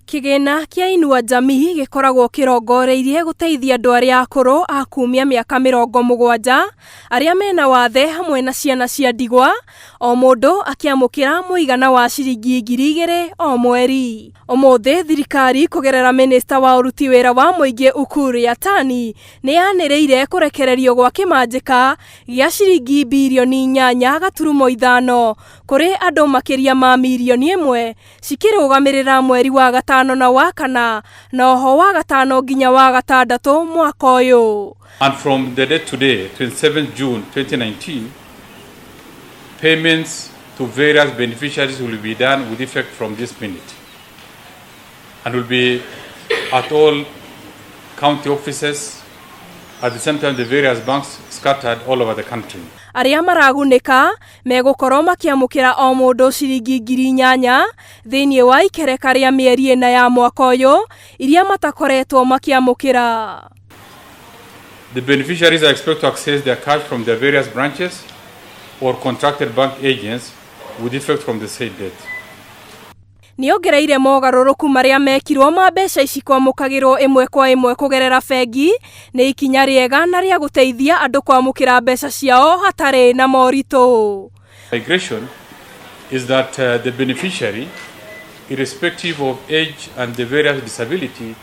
Kĩgĩna kĩa Inua Jamii gĩkoragwo kĩrongoreirie gũteithia andũ arĩa akũrũ a kumia mĩaka 70 arĩa mena wathe hamwe na ciana cia ndigwa, o mũndũ akĩamũkĩra mũigana wa ciringi 2000 o mweri. Ũmũthĩ thirikari kũgerera minista wa ũruti wĩra wa mũingĩ Ukur Yatani nĩ yanĩrĩire kũrekererio gwa kĩmanjĩka gĩa ciringi birioni 8.5 kũrĩ andũ makĩria ma mirioni 1, cikĩrũgamĩrĩra mweri wa gatano na wa kana na oho wa gatano nginya wa gatandatũ mwaka ũyũ. And from the date today, 27 June 2019, payments to various beneficiaries will be done with effect from this minute and will be at all county offices, at the same time the various banks scattered all over the country. Arĩa maragunĩka megũkorwo makĩamũkĩra o mũndũ ciringi 8,000 thĩinĩ wa ikereka rĩa mĩeri 4 ya mwaka ũyũ iria matakoretwo makĩamũkĩra. The beneficiaries are expected to access their cash from their various branches or contracted bank agents with effect from the said date. Nĩongereire mogarũrũku marĩa mekirwo ma mbeca ici kwamũkagĩrwo ĩmwe kwa ĩmwe kũgerera bengi nĩ ikinya rĩega na rĩa gũteithia andũ kwamũkĩra mbeca ciao hatarĩ na moritũ. Migration is that the beneficiary, irrespective of age and the various disability,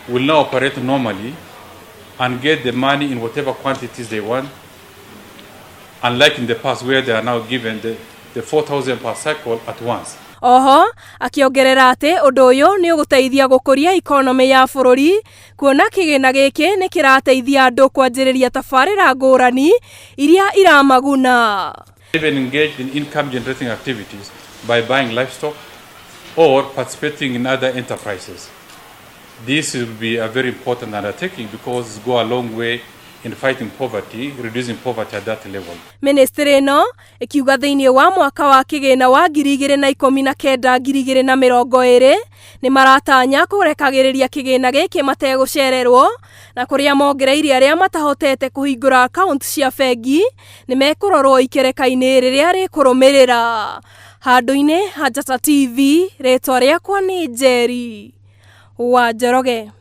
will now operate normally and get the money in whatever quantities they want, unlike in the past where they are now given the 4,000 per cycle at once. Oho akĩongerera atĩ ũndũ ũyũ nĩ ũgũteithia gũkũria ikonomĩ ya bũrũri, kuona kĩgĩna gĩkĩ nĩ kĩrateithia andũ kwanjĩrĩria tabarĩra ngũrani iria iramaguna. Even engaged in income generating activities by buying livestock or participating in other enterprises. This will be a very important undertaking because it go a long way in fighting poverty, reducing poverty at that level. Ministry ĩno ĩkiuga thĩinĩ wa mwaka wa kĩgĩna wa 2019 2020 nĩ maratanya kũrekagĩrĩria kĩgĩna gĩkĩ mategũcererwo, na kũrĩa mongereire arĩa matahotete kũhingũra akaunti cia bengi nĩ mekũrorwo ikereka-inĩ rĩrĩa rĩkũrũmĩrĩra. Handũ-inĩ ha Njata TV, rĩtwa rĩakwa nĩ Njeri wa Njoroge.